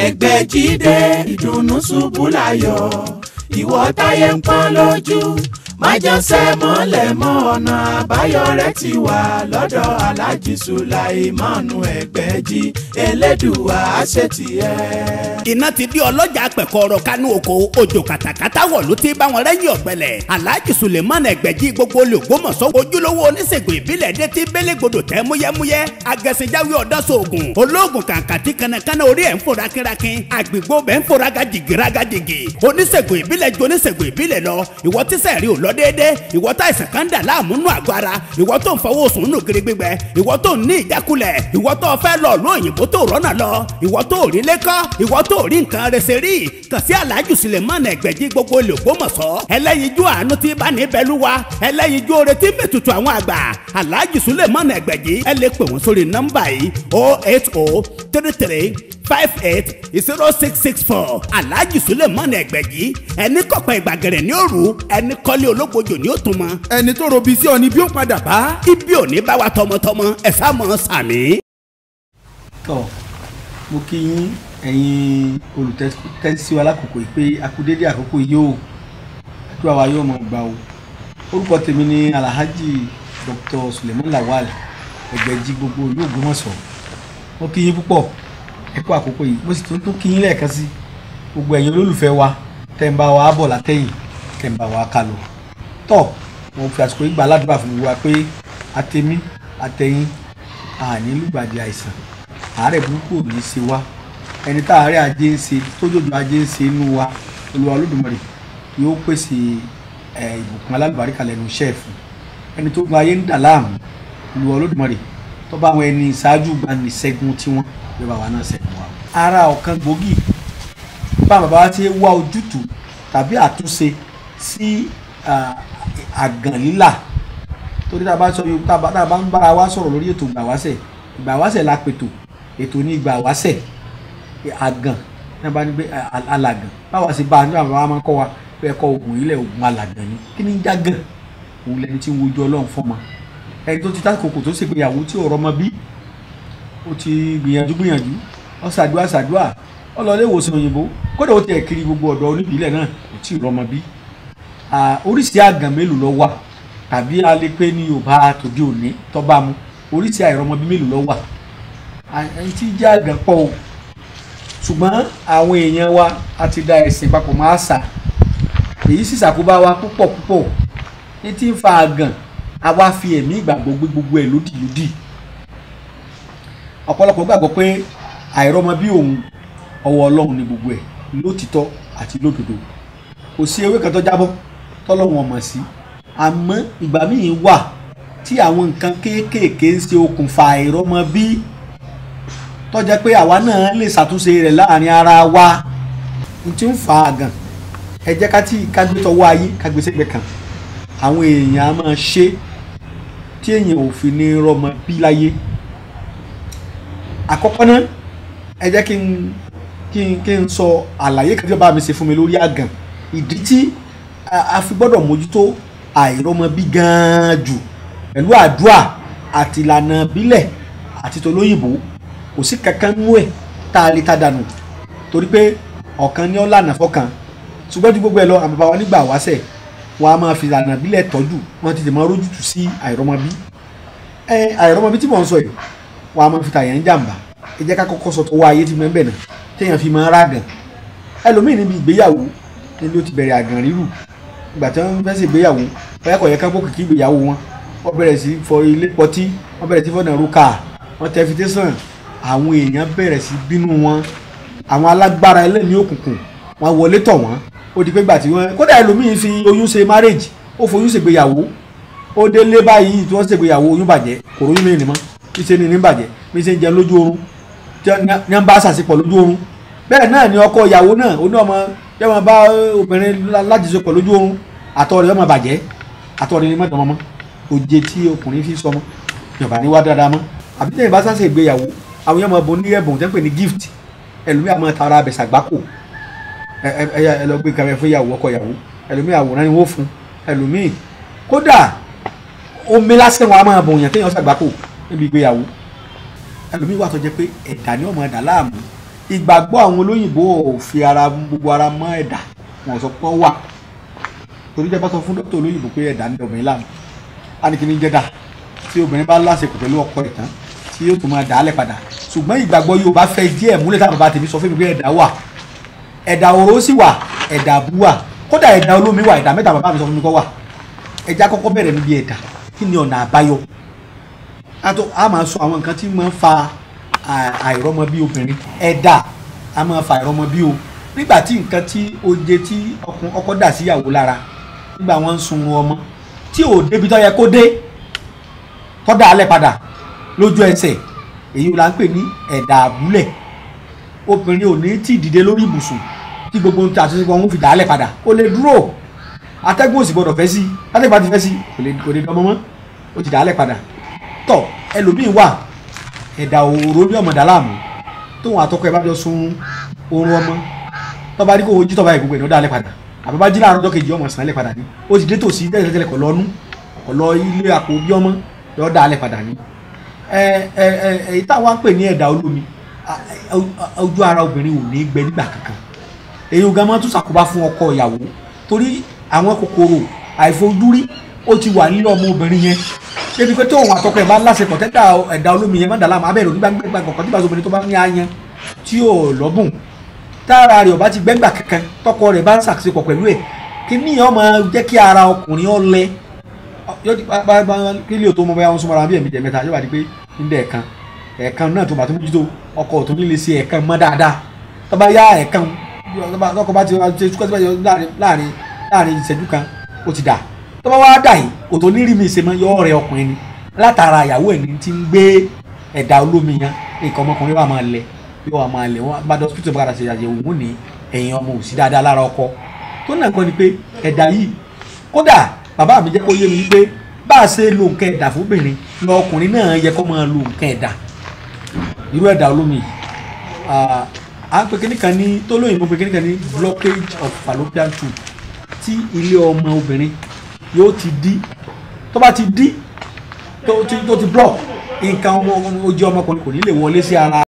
Ẹgbẹ́jídé ìdùnnú ṣubú láyọ̀, ìwọ táyé ń pọ́n lójú, májànsẹ́ mọ́lẹ̀ mọ́ ọ̀nà àbáyọ rẹ̀ ti wà lọ́dọ̀ Alhaji Sulaimanu Ẹgbẹ́jí, Elédùwà àṣetìẹ́. Iná ti di ọlọ́jà pẹ̀kọ́rọ̀ kánú oko, òjò kàtàkàtà wọ̀ ló ti bá wọn rẹ́yìn ọ̀gbẹ́lẹ̀. Alhaji Sulaimanu Ẹgbẹ́jí gbogbo olùgbòmọ̀sọ́ ojúlówó oníṣègùn ìbílẹ̀ dé ti bélégbodò tẹ́ múyẹ́múyẹ́, agẹ̀sìnjáwé ọ̀dọ́sọ̀ọ̀gùn olóògùn kàǹkàtì kanakana orí ẹ̀ ń fò rákínrákín, àgbègbè bẹ́ẹ̀ ń fò rágàjìgì rágàjìgì. Oníṣègùn ìbílẹ̀ ju oníṣègùn ìbílẹ̀ lọ, ìwọ tíṣẹ̀ rí ò lọ déédé, ìwọ tá ìsàn kan dà láàmú nù àgọ́ ara, ìwọ tó ń fọwọ́ sùn nù kiri gbígbẹ, ìwọ tó ń ní ìjákulẹ̀, ìwọ tó fẹ́ lọ ló òyìnbó tó rọ́nà lọ, ìwọ tó rí lẹ́kọ́, ìwọ tó rí nǹkan rẹsẹ̀ rí, kàn sí Alhaji Sulaimanu Ẹgbẹ́jí gbogbo olùgbòmọ̀sọ́, ẹlẹ́yinjú àánú tí bá ní bẹ́lúwa, ẹlẹ́yinjú oore tí mẹ́tutù àwọn àgbà. Alhaji Sulaimanu Ẹgbẹ́jí, ẹ lè pè wọ́n sórí nọ́mbà yìí 080 33 58 0664. Alhaji Sulaimanu Ẹgbẹ́jí, ẹni kọ̀pẹ́ ìgbàgẹ̀rẹ̀ ní òru, ẹni kọ́lé ológbojò ní òtún mọ́. Ẹni tó robi sí ọ ni bí ó padà bá. Ibi ò ní bá wa tọmọtọmọ, ẹ sá mọ́ sàmì. Tọ́ mo kí yín ẹ̀yin olùtẹ́sí wa lákòókò yìí pé a kú dédé àkókò yìí o, àdúrà wa yóò mọ̀ gbà o. Orúkọ tèmi ni Alhaji Dr. Sulaimon Lawal Ẹgbẹ́jí gbogbo ìlú Ògbómọ̀ṣọ́. Mo kí yín púpọ̀, ẹ kú àkókò yìí, mo sì tún tún kí yín lẹ́ẹ̀kan sí gbogbo ẹ̀yin olólùfẹ́ wa tẹ́ ń bá wa bọ̀ látẹ̀yìn, tẹ́ ń bá wa kà lọ. Tọ́ mo fi àsìkò yìí gbà ládùúgbà fún wa pé àtẹ̀mí àtẹ̀yìn àní lùgbàdì àìsàn, àárẹ̀ burúkú ò ní ṣe wá. Ẹni tá àárẹ̀ ajé ń ṣe, tójòjò ajé ń ṣe inú wa, Olúwa Olódùmarè yóò pèsè ìbùkún alálùbáríkà lẹ́nu iṣẹ́ fún ẹni tó gba ayé ń dà láàmú. Olúwa Olódùmarè tó bá àwọn ẹni ìṣáájú gba ní ṣẹ́gun tiwọn, yóò bá wa náà ṣẹ́gun wa. Ara ọ̀kan gbòógì bá bàbá wa ti wá ojútùú tàbí àtúnṣe sí àgàn lílà, torí tá a bá sọ tá a bá ń bára wa sọ̀rọ̀ lórí ètò ìgbàwáṣẹ̀, ìgbàwáṣẹ̀ la pètò, ètò ní ìgbàwáṣẹ̀. Àgàn ní bá ní pé alàgàn, báwa sì bá a ní bàbá wa máa ń kọ́ wa pé ẹ̀kọ́ ògùn ilẹ̀ ògùn alàgàn ni. Kí ni ń jágàn? Òun lẹni tí ń wojú Ọlọ́run fọ́mọ, ẹni tó ti tákòkò tó ṣègbéyàwó tí ò rọ́mọ bí, ó ti gbìyànjú gbìyànjú, ó ṣàdúà ṣàdúà, ó lọ ilé ìwòsàn òyìnbó, kódà ó tiẹ̀ kiri gbogbo ọ̀dọ̀ oníbílẹ̀ náà, kò tí ì rọ́mọ bí. Oríṣi àgàn mélòó ló wà? Tàbí a lè pé ní Yorùbá tòde òní tó bá mu, oríṣi àìrọ́mọ bí mélòó ló wà? Ẹni tí jẹ́ àgàn pọ̀ o, ṣùgbọ́n àwọn èèyàn wa a ti da ẹ̀sìn papọ̀ mọ́ àṣà, èyí sì ṣàkóbá wa púpọ̀ púpọ̀. Ní tí ń fa àgàn, a wá fi ẹ̀mí ìgbàgbọ́ gbé gbogbo ẹ̀ lódì lódì. Ọ̀pọ̀lọpọ̀ gbàgbọ́ pé àìrọ́mọ bí òun ọwọ́ Ọlọ́run ni gbogbo ẹ̀, lótìtọ́ àti lódodo. Kò sí ewé kan tó jábọ́ tọ́lọ́run ọmọ sí, àmọ́ ìgbà míì wà tí àwọn nǹkan kéékèèké ń ṣe okùnfà àìrọ́mọ bí, tó jẹ́ pé àwa náà lè ṣàtúnṣe rẹ̀ láàrin ara wa. N tí ń fa àgàn, ẹ jẹ́ ká tí ká gbé tọwọ́ ayé ká gbé sẹ́gbẹ̀ẹ́ kan. Àwọn èèyàn á máa ṣe tí èèyàn ò fi ní rọ́mọ bí láyé. Àkọ́kọ́ náà, ẹ jẹ́ kí n sọ àlàyé kan tí bàbá mi ṣe fún mi lórí àgàn, ìdí tí a fi gbọ́dọ̀ mójútó àìrọ́mọ bí gan-an jù pẹ̀lú àdúà àti ìlànà ìbílẹ̀ àti tolóyìnbó. Kò sí kankan nú ẹ̀ tá a lè ta dànù, torí pé ọ̀kan ní ó lànà fọ́kan. Ṣùgbọ́n ju gbogbo ẹ̀ lọ, àwọn bàbá wa nígbà wáṣẹ̀ wọn a máa fi ìlànà ìbílẹ̀ tọ́jú, wọn ti tèmọ́ rójútùú sí àìrọ́mọbí. Àìrọ́mọbí tí mò ń sọ yìí, wọn a máa fi tàyàn jàǹbá. Ẹ jẹ́ ká kọ́kọ́ sọ tọwọ́ ayé tí mo ń bẹ̀ náà téèyàn fi máa ń rágàn. Ẹlòmíì níbi ìgbéyàwó ni ló ti bẹ̀rẹ̀ àgàn rírù. Ìgbà tí wọ́n fẹ́ ṣe ìgbéyàwó, bóyá kò yẹ ká kókìkí ìgbéyàwó wọn, wọ́n bẹ̀rẹ̀ sí fọ ilé pọtí, wọ́n bẹ̀rẹ̀ sí fọ̀nà rúkà, wọ́n tẹ invitation, àwọn èèyàn bẹ̀rẹ̀ sí bínú wọn. Àwọn alágbára ẹlẹ́mìí òkùnkùn wọn wọlé tọ̀ wọ́n. Ó di pé gbà tí wọ́n, kódà ẹlòmíì fi oyún ṣe marriage, ó foyún ṣègbéyàwó, ó délé báyìí tí wọ́n ṣègbéyàwó, oyún bàjẹ́, kò róyún mìíràn mọ́, ìṣe ni ní bàjẹ́, bí ṣe ń jẹun lójú oorun, ní ń bá ṣàṣepọ̀ lójú oorun. Bẹ́ẹ̀ náà ni ọkọ ìyàwó náà, ó ní ọmọ yóò máa bá obìnrin lájọṣepọ̀ lójú oorun, àtọ̀ rẹ̀ yóò máa bàjẹ́, àtọ̀ rẹ̀ ni mọ́tò mọ́mọ́, òjé tí ọkùnrin fi sọmọ yorùbá ní wá dáadáa mọ́. Àbí tẹ̀yìn bá ṣàṣe ìgbéyàwó, àwọn yóò máa bo ní ẹ̀bùn tẹ́ ń pè ní gift, ẹlòmíì àmọ́ tara abẹ̀sà gbáko, ẹ lọ gbé kẹrẹ fún ìyàwó, ọkọ ìyàwó, ẹlòmíì àwòrán ni wọ́n fún ẹlòmíì, kódà omi lásán wọn a máa bòyàn téèyàn ṣàgbákò níbi ìgbéyàwó. Ẹlòmíì wà tó jẹ́ pé ẹ̀dá ni ọmọ ẹ̀dá láàmú, Ìgbàgbọ́ àwọn olóyìnbó ò fi ara gbogbo ara mọ́ ẹ̀dà, wọn sọ pé ó wà. Torí jẹ́ bá sọ fún dókítà olóyìnbó pé ẹ̀dà ń da obìnrin láàmú, á ní kí ní jẹ́ dà tí obìnrin bá láṣepọ̀ pẹ̀lú ọkọ ẹ̀ tán tí yóò tún máa dà á lẹ̀ padà. Ṣùgbọ́n ìgbàgbọ́ Yorùbá fẹ́ díẹ̀ múlẹ̀ táwọn bàbá tèmi sọ fún mi pé ẹ̀dà wà, ẹ̀dà òró sì wà, ẹ̀dà àbú wà, kódà ẹ̀dà olómi wà, ẹ̀dà mẹ́ta bàbá mi sọ fún mi kọ́ wà. Ẹja kọ́kọ́ bẹ̀rẹ̀ níbi ẹ̀dà, kí ni ọ̀nà àbáyọ? A máa sọ àwọn nǹkan tí máa ń fa àìrọ́mọbí obìnrin. Ẹ̀dà a máa fa àìrọ́mọbí o. Nígbà tí nǹkan tí oje tí ọkọ dà síyàwó lára nígbà wọn ń sun ọmọ tí ò débi tó yẹ kó dé, tó dà á lẹ̀ padà lójú ẹsẹ̀, èyí la ń pè ní ẹ̀dà àbúlẹ̀. Obìnrin ò ní tí dìde lórí ibùsùn tí gbogbo ohun tí àtúnṣe wọn fi dà á lẹ̀ padà, kó lè dúró. Atẹ́gùn òsì gbọdọ̀ fẹ́ sí, atẹ́gùn bá ti fẹ́ sí kò lè dánmọ́ mọ́, ó ti dà á lẹ̀ padà. Tọ́ ẹlòmíín wà ẹ̀dà òró ní ọmọdà láàmú, tóun àtọkọ ẹ bá jọ sun oorun ọmọ, tọ́ba ní kó ojú tọ́ba ìgbogbo ẹ̀ ní ó dà á lẹ̀ padà. Àbá bá jí láàárọ̀ ọjọ́ kejì ọmọ sàn lẹ̀ padà ní, ó ti dé tòsí tẹ́lẹ̀tẹ́lẹ̀ kọ̀ lọ́nú kọ̀ lọ ilé àpò bí ọmọ yọ dà á lẹ̀ padà ní. Èyí táwa ń pè ní ẹ̀dà olómi, ojú ara obìnrin ò ní gbẹ nígbà kankan. Èyí gan máa tún ṣàkóbá fún ọkọ ìyàwó, torí àwọn kòkòrò àìfojúrí ó ti wà nílé ọmọ obìnrin yẹn débi pé tóun àtọkọ ẹ̀ bá láṣepọ̀ tẹ́tà ẹ̀dà olómi yẹn má dà láàmú, abẹ́rẹ́ onígbàgbà kọ̀ọ̀kan tí bá obìnrin tó bá ní ayan tí ò lọ́bùn tára rẹ̀ ò bá ti gbẹ́ngbà kankan, tọkọ rẹ̀ bá ń ṣàṣepọ̀ pẹ̀lú ẹ̀, kí ní ó máa jẹ́ kí ara ọkùnrin ó lẹ. Kí lè tó mọ bóyá wọn súnmọ́ra bí ẹ̀mí jẹ mẹ́ta, yóò wá di pé ń dẹ̀ ẹ̀kan ẹ̀kan náà tó bá tó mójútó ọkọ tó ní lè ṣe ẹ̀kan mọ́ dáadáa. Tó bá yá ẹ̀kan tọkọ bá ti ṣe túkọ́ láàrin ìṣẹ́jú kan ó ti dà. Tó bá wá dà yìí kò tó ní rí mi ṣe mọ́, yọ ọ̀rẹ́ ọkùnrin ni látara ìyàwó ẹ̀ ní ti ń gbé ẹ̀dà olómi yẹn, nǹkan ọmọkùnrin wà máa lẹ̀, yóò wà máa lẹ̀. Wọ́n bá dọ́sítọ̀ bá ṣe àyẹ̀wò wọn ní ẹ̀yìn ọmọ òsì dáadáa lára ọkọ. Tó náà kọ́ ni pé ẹ̀dà yìí, kódà bàbá mi jẹ́ kó yé mi pé bá a ṣe lo nǹkan ẹ̀dà fóbìnrin lọ ọkùnrin náà yẹ kó máa lo nǹkan ẹ̀dà. Irú ẹ̀dà olómi yìí à ń pe kíní kan ní tó lóyìnbó pe kíní kan ní blockage of fallopian tube, tí ilé ọmọ obìnrin yóò ti dí. Tó bá ti dí tó ti block, nǹkan ọmọ ojú ọmọkùnrin kò ní lè wọlé sí ara.